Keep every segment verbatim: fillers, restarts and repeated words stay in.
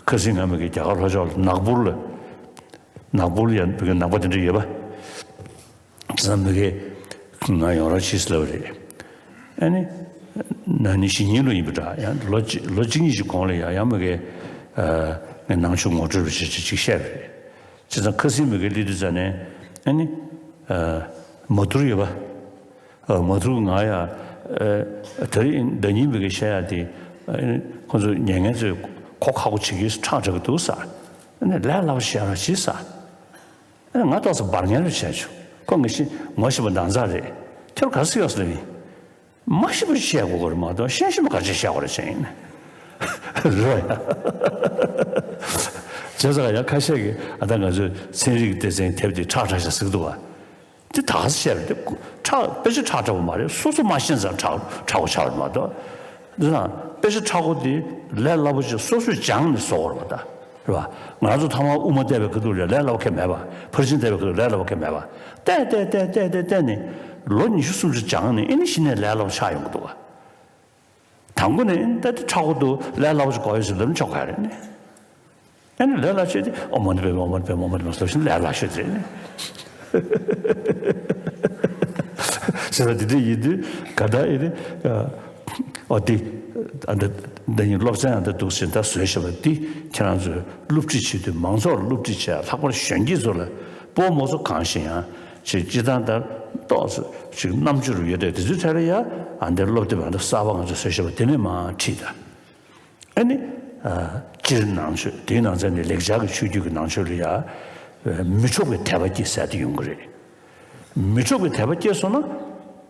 ཁ་སང་ང་མི་གི་རྒྱ་གར་ལྷོ་ཕྱོགས་ལ་ནག་པུར་ལ། ནག་པུར་ལ་ཡང་མི་གི་ནག་པ་དེ་འདྲ་ཡོད་པ། ཙམ་མི་གི་ང་ཡོང་རོགས་བྱེད་ཟེར་ལབ་པ་རེད། ཨ་ནི། ན་ནིང་གཞེས་ནིང་ལོ་ཡིན་པ་འདྲ། ཡང་ལོ་གཅིག་ལོ་གཅིག་གཉིས་ཤིག་གོང་ལ་ཡང་ཡང་མི་གི་ཨ་ངའི་ནང་ཆོས་ངོ་སྤྲོད་པ་ཞིག་ཅིག་བཤད་པ་རེད། བྱས་ཙང་ཁ་སང་མི་གི་སླེབས་དུས་ཙ་ནས་ཨ་ནི། ཨ་མ་ཐུར་ཡོད་པ། ཨ་མ་ཐུར་ང་ཡ། ཨ་ད་རེས་ཟླ་ཉིན་མི་གི་བཤད་ཡ་དེ། ཨ་ཁོང་ཚོ་ཉན་མཁན་ཚོས་གོ་ཁག་པོ་བྱེད་ཀྱི་ཁྲག་དྲག་གི་འདུག་ཟེར། ཨ་ནི་ལས་སླ་པོ་བཤད་རོགས་གྱིས་ཟེར། ཨ་ནི་ང་ཏོག་ཙམ་འབར་ངན་རུ་བྱས་བྱུང་། ཁོ་ངེད་ཤི་ངོ་ཤེས་པ་འདང་ཚར་རེད། ཁྱོད་ག་སེ་ཡོད་ཟེར་ལབ་ཡིན། མ་ཤེས་པ་བཤད་དགོས་ཀྱི་རེད་མ་གཏོགས་ཤེས་ཤེས་པ་ག་ཚོད་བཤད་དགོས་རེད་བྱས་ཡིན། རེད་བ་ཡ། བྱས་ཙང་ཡང་ཁ་ཤས་ཀྱིས་ཨ་ད་ང་ཚོའི་ཚན་རིག་སྡེ་ཚན་དེབ་དེ་ཁྲག་ཁྲག་ཤག་ཟེར་གི་འདུག་བ། དེ་ད་ག་ཟེ་བཤད་པ་དེ་ཁྲག་དཔེ་ཆ་ཁྲག་ཁྲག་པོ་མ་རེད། སོ་སོ་མ་ཤེས་ཙང་ཁྲག་ཁྲག་པོ་ཆགས་པ་རེད་མ་གཏོགས། འདི་ན་དཔེ་ཆ་ཁྲག་པོ་དེ་ལས་སླ་པོ་ཞིག་སོ་སོས་སྦྱངས་ནས་བཟོ་བར་བ་ད། རེད་བ། ང་ཚོ་ཐ་མག་དབུ་མ་བལྟས་པའི་ཁ་ཐུག་ལ་ལས་སླ་པོ་གང་ཡང་མེད་པ། ཕར་ཕྱིན་བལྟས་པའི་ཁ་ཐུག་ལས་སླ་པོ་གང་ཡང་མེད་པ། བལྟས་བལྟས་བལྟས་བལྟས་བལྟས་བལྟས་ནས་ལོ་ཉི་ཤུ་སུམ་ཅུ་སྦྱངས་ནས་ཨེ་ནི་གཞི་ནས་ལས་སླ་པོ་ཆགས་ཡོང་གི་འདུག་བ། དང་པོ་ནས་ད་དེ་ཁྲག་པོ་འདུག་ལས་སླ་པོ་ཞིག་གོ་ཡོད་ཟེར་ལབ་ན་ཆོག་ག་རེད་ནི། ཨེ་ནི་ལས་སླ་ཤོས་དེ་ཨོཾ་མ་ཎི་པདྨེ་ཨོཾ་མ་ཎི་པདྨེ་ཨོཾ་མ་ཎི་པདྨེ་ལབ་བཞིན་ལས་སླ་ཤོས་དེ་རེད་ནི། ཟེར་བ་དེ་འདྲ་ཡིན་དུས་ག་ད་ཨེ་ནི། ཨོ་དེ། ཨ་འདི་འདི་ཉིད་སློབ་ཚན་ཨ་འདི་འདུག་ཟེར་ད་བཟོས་བཞག་པ་འདི་ཁྱེད་རང་ཚོས་སློབ་ཁྲིད་བྱེད་དུས་མང་ཚོགས་ལ་སློབ་ཁྲིད་བྱས་ལྷག་པར་གཞོན་སྐྱེས་ཚོ་ལ་སྤོ་མོ་ཚོ་གང་ཞིག་ཡང་ཅིག་སྤྱི་བཏང་ལྟར་ཏོག་ཙམ་ཅིག་རྣམ་དཔྱོད་རུ་ཡོད་དེ་དེ་ཚོའི་གྲས་ལ་ཡ་ཨ་འདི་སློབ་དེབ་ཨ་འདི་གསར་པ་ང་ཚོས་བཟོས་བཞག་པ་དེ་ནས་མར་ཁྲིད་ད། ཨ་ནི། ཨ་སྤྱིར་ནང་ཆོས་དེའི་ནང་ཚན་ནི་ལེགས་སྦྱར་གྱི་ཆོས་བརྒྱུད་ཀྱི་ནང་ཆོས་ལ་ཡ། མི་འཕྲོག་པའི་དད་པ་སྐྱེ་ཟེར་དེ་ཡོང་གི་རེད། མི་འཕྲོག་པའི་དད་པ་སྐྱེས་སོང་ན།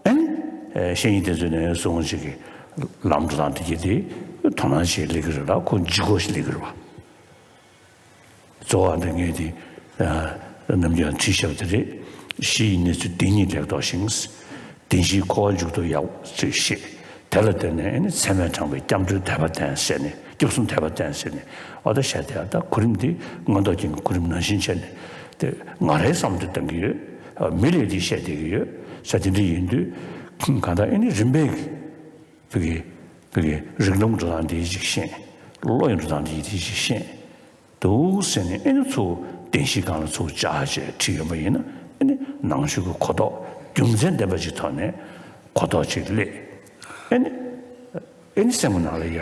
ཨ་ནི། ཨེ་བཤེས་གཉེན་དེ་ཚོས་ནས་གསུང་ཞིག་གི་ལམ་འགྲོ་སྟངས་དེ་གྱིས་དེ་དོ་སྣང་བྱེད་ལེགས་ཀྱི་རེད་ལ་ཁོ་ལྗིད་ཁོག་ཞིག་ལེགས་ཀྱི་རེད་བ། གཙོ་བོ་འདི་ངས་དེ་ནམ་རྒྱུན་བྲིས་བཞག་པ་དེ་རེད། གཞི་ཡི་གནས་ཚུལ་བདེན་གཉིས་ལེགས་རྟོགས་ཤིང་། བདེན་བཞིའི་འཁོར་བ་མཇུག་ཏུ་ཡག་ཅེས་བཤད། དེ་ལ་བརྟེན་ནས་ཨེ་ནི་ཚད་མས་དྲངས་པའི་སྐྱབས་འགྲོའི་དད་པ་བསྟེན་ཟེར་ནས་སྐྱབས་གསུམ་དད་པ་བསྟེན་ཟེར་ནས་ཨོ་ད་བཤད་དེ་ཨ་ད་གོ་རིམ་འདི་མངོན་རྟོགས་རྒྱན་གྱི་གོ་རིམ་ནང་བཞིན་བྱས་ནས་དེ་ང་རའི་བསམ་དུ་བཏང་གི་ཡོད། མི་ལས་འདི་བཤད་བསྡད་ཀྱི་ཡོད་ཟེར་དེ་འདྲ་ཡིན་དུས་གང་ལྟར་ཨེ་ནི་རིམ་པས་ཀྱི་བི་གི་བི་གི་རིགས་ལམ་འགྲོ་སྟངས་འདི་ཅིག་ཤེས། བློ་ཡི་འགྲོ་སྟངས་འདི་ཅིག་ཤེས། འདུག་ཟེར་ནས་ཨེ་ནི་ཚུར་བདེན་བཞིའི་སྒང་ལ་ཚུར་བཅར་བྱས་བྲིས་ཡོད་པ་ཡིན་ན་ཨེ་ནི་ནང་ཆོས་ཀྱི་གོ་རྟོགས་རྒྱུ་མཚན་ལྡན་པ་ཅིག་ཐོག་ནས་གོ་རྟོགས་ཅིག་སླེབས། ཨེ་ནི་ཨེ་ནི་སེམས་ཀྱི་ནང་ལ་ཡ་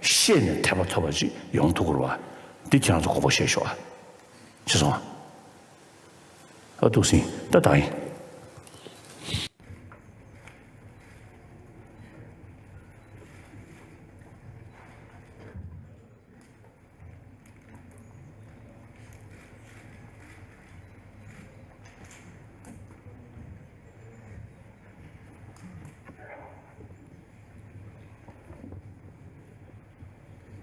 ཤེས་ནས་དད་པ་ཐོབ་པ་ཅིག་ཡོང་ཐུབ་ཀྱི་རེད་བ། འདི་ཁྱེད་རང་ཚོ་དགོངས་པ་བཞེས་ཤོག་ཨ། ཅི་སོང་ཨ། འདུག་ཟིན་ད་ད་ཡིན།